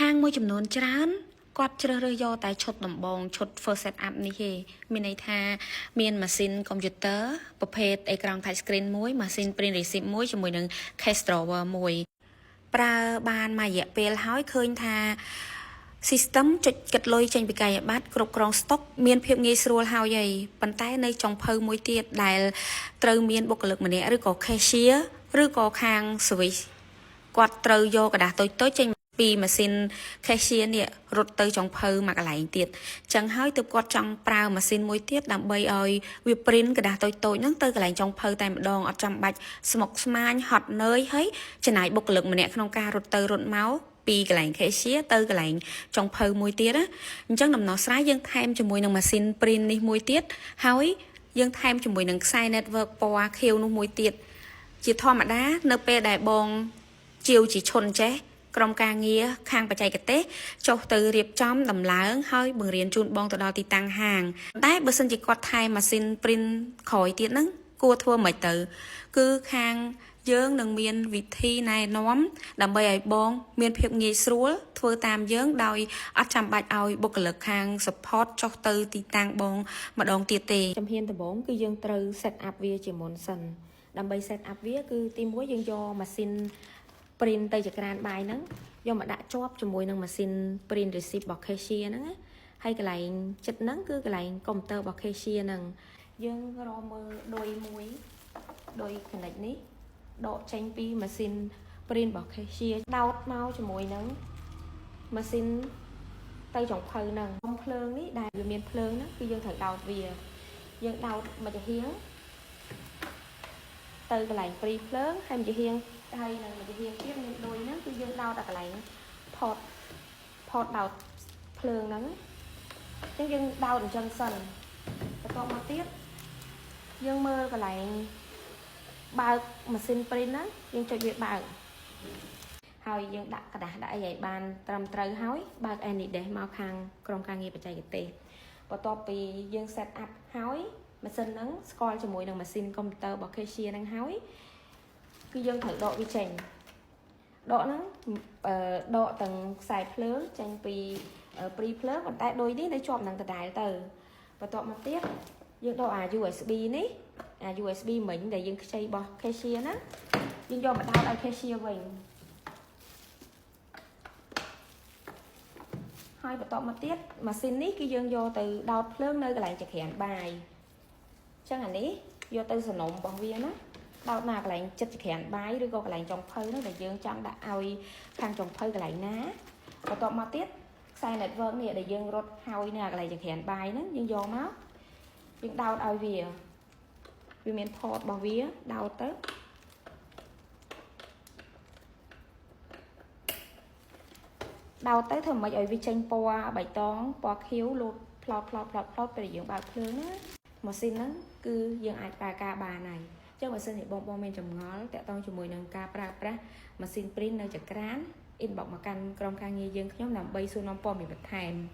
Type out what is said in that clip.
ហាងមួយចំនួនច្រើនគាត់ជ្រើសរើសយកតែឈុតដំបងឈុត first set up នេះទេមានន័យថាមានម៉ាស៊ីនកុំព្យូទ័រប្រភេទអេក្រង់ touch screen មួយម៉ាស៊ីន print receipt មួយជាមួយនឹង cash drawer មួយប្រើបានមួយរយៈពេលហើយឃើញថា system ចុចគិតលុយចេញពីកាយប័ត្រគ្រប់គ្រងស្តុកមានភាពងាយស្រួលហើយហីប៉ុន្តែនៅចុងភៅមួយទៀតដែលត្រូវមានបុគ្គលិកម្នាក់ឬក៏ cashier ឬក៏ខាង service គាត់ត្រូវយកក្រដាសតូចៗចេញពីម៉ាស៊ីន cashier នេះរត់ទៅចុងភៅមួយកន្លែងទៀតចឹងហើយទើបគាត់ចង់ប្រើម៉ាស៊ីនមួយទៀតដើម្បីឲ្យវា print ក្រដាសតូចៗហ្នឹងទៅកន្លែងចុងភៅតែម្ដងអត់ចាំបាច់ស្មុគស្មាញហត់នឿយហើយចំណាយបុគ្គលិកម្នាក់ក្នុងការរត់ទៅរត់មកពីកន្លែង cashier ទៅកន្លែងចុងភៅមួយទៀតណាអញ្ចឹងដំណោះស្រាយយើងថែមជាមួយនឹងម៉ាស៊ីន print នេះមួយទៀតហើយយើងថែមជាមួយនឹងខ្សែ network ពណ៌ខៀវនោះមួយទៀតជាធម្មតានៅពេលដែលបងជាវជាឈុនចេះក្រុមការងារខាងបច្ចេកទេសចុះទៅរៀបចំដំឡើងហើយបង្រៀនជូនបងទៅដល់ទីតាំងហាងតែបើសិនជាគាត់ថែមម៉ាស៊ីន print ក្រោយទៀតហ្នឹងគួរធ្វើមិនទៅ គឺខាងយើងនឹងមានវិធីណែនាំដើម្បីឲ្យបងមានភាពងាយស្រួលធ្វើតាមយើងដោយអត់ចាំបាច់ឲ្យបុគ្គលិកខាង support ចុះទៅទីតាំងបងម្ដងទៀតទេ ជំហានដំបូងគឺយើងត្រូវ set up វាជាមុនសិនដើម្បី set up វាគឺទីមួយយើងយកម៉ាស៊ីន print ទៅចក្រានបាយហ្នឹងយកមកដាក់ជាប់ជាមួយនឹងម៉ាស៊ីន print receipt របស់ cashier ហ្នឹងណាហើយកន្លែងចិត្តហ្នឹងគឺកន្លែងកុំព្យូទ័ររបស់ cashier ហ្នឹងយើងរកមើលដោយមួយដោយ connect នេះដកចេញពីម៉ាស៊ីន print របស់ cashier ដោតមកជាមួយនឹងម៉ាស៊ីនទៅចុងភៅហ្នឹងភ្លើងនេះដែលវាមានភ្លើងហ្នឹងគឺយើងត្រូវដោតវាយើងដោតមកចំហៀងទៅកន្លែងព្រីភ្លើងហើយមួយចំហៀងហើយនឹងមួយចំហៀងទៀតមានដូចហ្នឹងគឺយើងដោតដល់កន្លែង port ដោតភ្លើងហ្នឹងអញ្ចឹងយើងដោតអញ្ចឹងសិនបន្ទាប់មកទៀតយើងមើលកន្លែងបើកម៉ាស៊ីន print ហ្នឹងយើងចុចវាបើកហើយយើងដាក់ក្រដាសដាក់អីឲ្យបានត្រឹមត្រូវហើយបើក AnyDesk មកខាងក្រុមការងារបច្ចេកទេសបន្ទាប់ពីយើង set up ហើយម៉ាស៊ីនហ្នឹងស្គាល់ជាមួយនឹងម៉ាស៊ីនកុំព្យូទ័ររបស់ cashier ហ្នឹងហើយគឺយើងត្រូវដកវាចេញដកហ្នឹងអឺដកទាំងខ្សែភ្លើងចេញពីព្រីភ្លើងប៉ុន្តែដូចនេះនៅជាប់នឹងដដែលទៅបន្ទាប់មកទៀតយើងដកអា USB នេះអា USB មិញដែលយើងខ្ចីរបស់ cashier ហ្នឹងយើងយកមកដោតឲ្យ cashier វិញហើយបន្ទាប់មកទៀតម៉ាស៊ីននេះគឺយើងយកទៅដោតភ្លើងនៅកន្លែងចក្រានបាយអញ្ចឹងអានេះយកទៅសនំរបស់វាណាដោតណាកន្លែងចិត្តចក្រានបាយឬក៏កន្លែងចុងភៅនោះដែលយើងចង់ដាក់ឲ្យខាងចុងភៅកន្លែងណាបន្ទាប់មកទៀតខ្សែ network នេះដែលយើងរត់ហើយនៅកន្លែងចក្រានបាយហ្នឹងយើងយកមកយើងដោតឲ្យវាវាមាន port របស់វាដោតទៅដោតទៅធ្វើម៉េចឲ្យវាចេញពណ៌បៃតងពណ៌ខៀវលោតផ្លោតផ្លោតផ្លោតផ្លោតពេលយើងបើកភ្លើងណាម៉ាស៊ីនហ្នឹងគឺយើងអាចប្រើការបានហើយអញ្ចឹងបើសិនជាបងបងមានចម្ងល់តាក់ទងជាមួយនឹងការប្រើប្រាស់ម៉ាស៊ីន print នៅចក្រាន inbox មកកាន់ក្រុមការងារយើងខ្ញុំដើម្បីសួរនាំព័ត៌មានបន្ថែម។